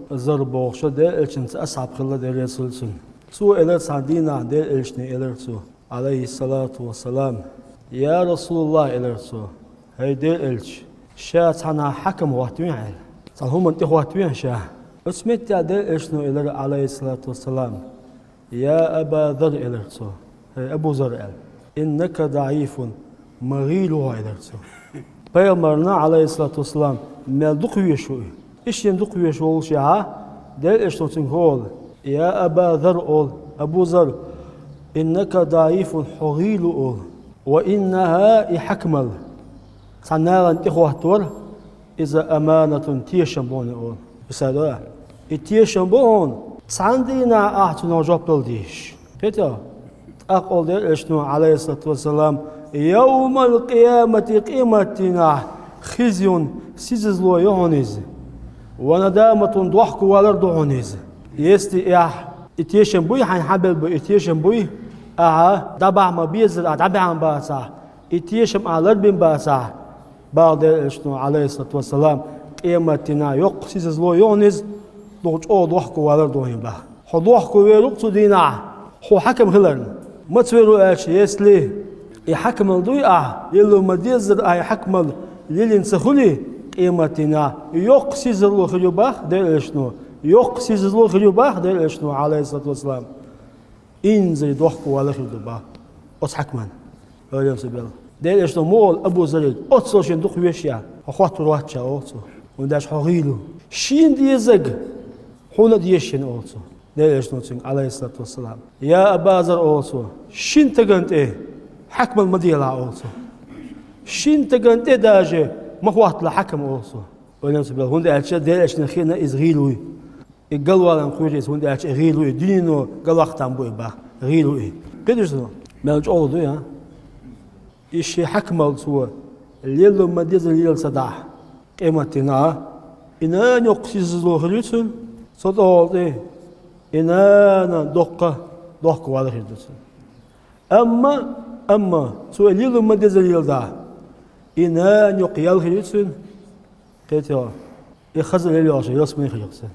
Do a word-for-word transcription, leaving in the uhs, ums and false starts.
Зар бохуш Делан элчанца асхьаб хилла, Дела реза хуьлда цунна. Цо элира цхьана дийнахь, Делан элчане элира цо, Ӏалайхиссалату вассалам: «Я Расулаллах, — элира цо, — хӀай Делан элча, ша цхьана хьаькам хӀоттавехьа», — аьлла. Цхьана хӀуманна тӀехӀоттавехьа ша. Оцу меттехь Делан элчано элира, Ӏалайхиссалату вассалам: «Я Аба Зар, — элира цо, — хӀай Абу Зар, — аьлла, — иннака даӀифун, ма гӀийла ву хьо», — элира цо. Пайхамарна, Ӏалайхиссалату вассалам, мел дукха везаш ву и. Иштта дукха везаш волушехь, Делан элчано цуьнга олу: «Я Аба Зар, — олу, — Абу Зар, — иннака даӀифун, хьо гӀийла ву, — олу, — ва иннаха, и хьаькамалла, цхьана нахана тӀехӀоттавар, иза аманатун, тешам бу хьуна, — олу. — Иса ду, и тешам бу хьуна, цхьана дийнахь ахь цунах жоп дала дезаш». ТӀаккха олу Делан элчано, Ӏалайхиссалату вассалам: «Явмал къиямати, къематдийнахь, хизюн, сийсазло ю хьуна иза, ва надаматун, дохковалар ду хьуна иза». Если ахь, и тешам буй, хьайна хьабелла бу и тешам буй, ахьа дӀабахьа ма-беззара ахь дӀабаьхьна бацахь, и тешам ахь ларбина бацахь, боху Делан элчано, Ӏалайхиссалату вассалам, къематдийнахь йоккха сийсазло ю хьуна иза, дукха чӀогӀа дохковалар ду хьуна, боху. Хьо дохковер ву-кх цу дийнахь, хьо хьаькам хиларна. Маца вер ву аьлча, если и хьаькамалла дуй ахь, лело ма-деззара ахь и хьаькамалла лелийна ца хуьлий, къематдийнахь йоккха сийсазло хир ю, боху Делан элчано. Йоккха сийсазло хир ю, боху Делан элчано, Ӏалайхиссалату вассалам. Инзаре дохковалар хир ду, боху, оцу хьаькаман. Ойла ца белла. Делан элчано ма олу Абу Заррига, оццул шена дукха везаш, хьо хӀоттавар вац ша, олу цо, хӀунда аьлча хьо гӀийла ву. Шена дезарг хьуна а дезаш, олу цо, Делан элчано цуьнга, Ӏалайхиссалату вассалам. «Я Аба Зар, — олу цо, — шина стагана тӀе хьаькамалла ма делахь, — олу цо, — шина стагана тӀе даже ма хӀотталахь хьаькам», — олу цо. Ойла ца белла, хӀунда аьлча Делан элчанна хиъна иза гӀийла вуй. И галваларна кхоьру иза, хӀунда аьлча и гӀийла ву и, дуьнено галваккха там бу и, боху, гӀийла ву и. Кхетий шуна, мел чӀогӀа ду, а? И шен хьаькамалла цо лело ма-деззара лела ца дахь, къематдийнахь и нана йоккха сийсазло хир ю цуьнан, цу тӀехула тӀе и нана доккха дохковалар хир ду цуьнан. Амма, амма цо и лело ма-деззара леладахь, и нана йоккха ял хир ю цуьнан, кхетий, и хаза лелайолуш ялсамани хир ю цуьнан.